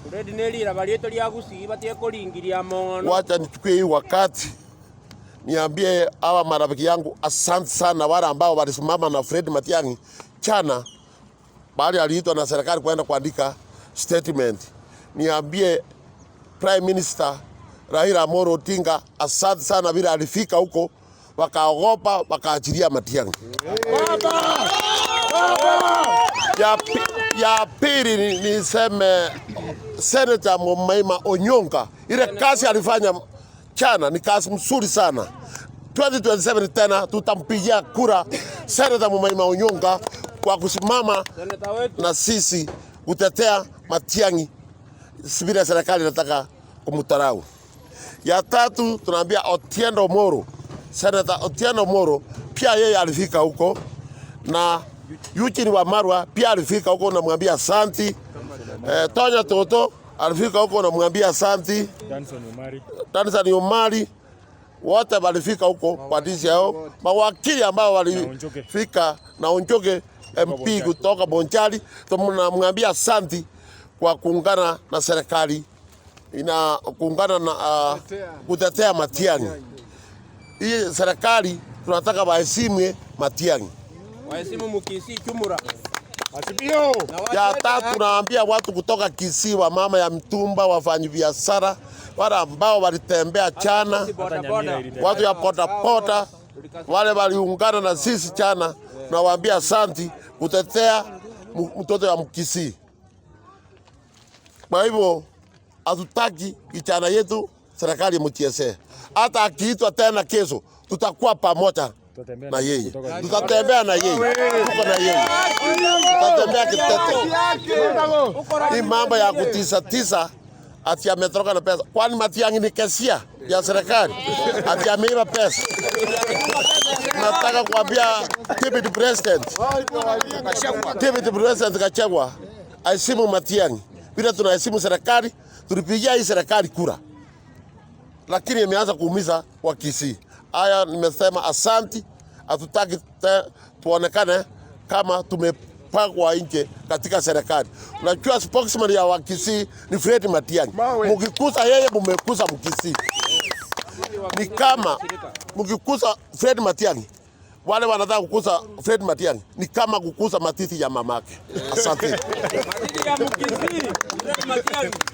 Fred neliraba lieto lia Gusii batie koringiria mong'ono. Wacha nichukue hii wakati niambie hawa marafiki yangu asante sana, wale ambao walisimama na Fred Matiang'i chana bali aliitwa na serikali kwenda kuandika statement. Niambie Prime Minister Raila Amolo Odinga asante sana, vile alifika huko wakaogopa wakaachilia Matiang'i. Ya pili niseme Senator Mumaima Onyonka, ile kazi alifanya chana ni kazi mzuri sana. 2027 tena tutampigia kura Senator Mumaima Onyonka kwa kusimama Seneta wetu na sisi kutetea Matiang'i vile serikali inataka kumtarau. Ya tatu tunaambia Otiendo Moro, Senator Otiendo Moro pia yeye alifika huko na Eugene Wamalwa pia alifika huko, namwambia asanti. Tonya Toto alifika huko, namwambia asanti. Danson Omari. Danson Omari wote walifika huko kwa DCIO, mawakili ambao walifika na Onchoke MP kutoka Bonchari, tunamwambia asanti kwa kuungana na serikali ina kuungana na kutetea Matiang'i. Hii serikali tunataka waheshimu Matiang'i. Waheshimu Mukisii chumura. Azimio. Ya tatu naambia watu kutoka Kisii, wa mama ya mtumba, wafanyabiashara wale ambao walitembea chana, Boda boda. watu ya bodaboda wale waliungana na sisi chana, nawaambia asanti kutetea mtoto ya Mkisii. Kwa hivyo hatutaki kijana yetu serikali mchezee. Hata akiitwa tena kesho, tutakuwa pamoja Tutatembea na yeye, kutoka tutatembea na yeye, tuko na yeye, tutatembea kitete. Hii mambo ya kutisa tisa ati ametoroka na pesa, kwani Matiang'i ni cashier ya serikali ati ameiba pesa? Nataka kuambia Deputy President Gachagua aheshimu Matiang'i vile tunaheshimu serikali. Tulipigia hii serikali kura, lakini imeanza kuumiza Wakisii. Haya, nimesema asanti, hatutaki tuonekane kama tumepangwa nje katika serikali. Unajua spokesman ya Wakisii ni Fred Matiang'i, mukikusa yeye mumekusa Mkisii. Ni kama mkikusa Fred Matiang'i, wale wanataka kukusa Fred Matiang'i ni kama kukusa matiti ya mamake. Asante. Matiti ya Mukisii. Fred Matiang'i.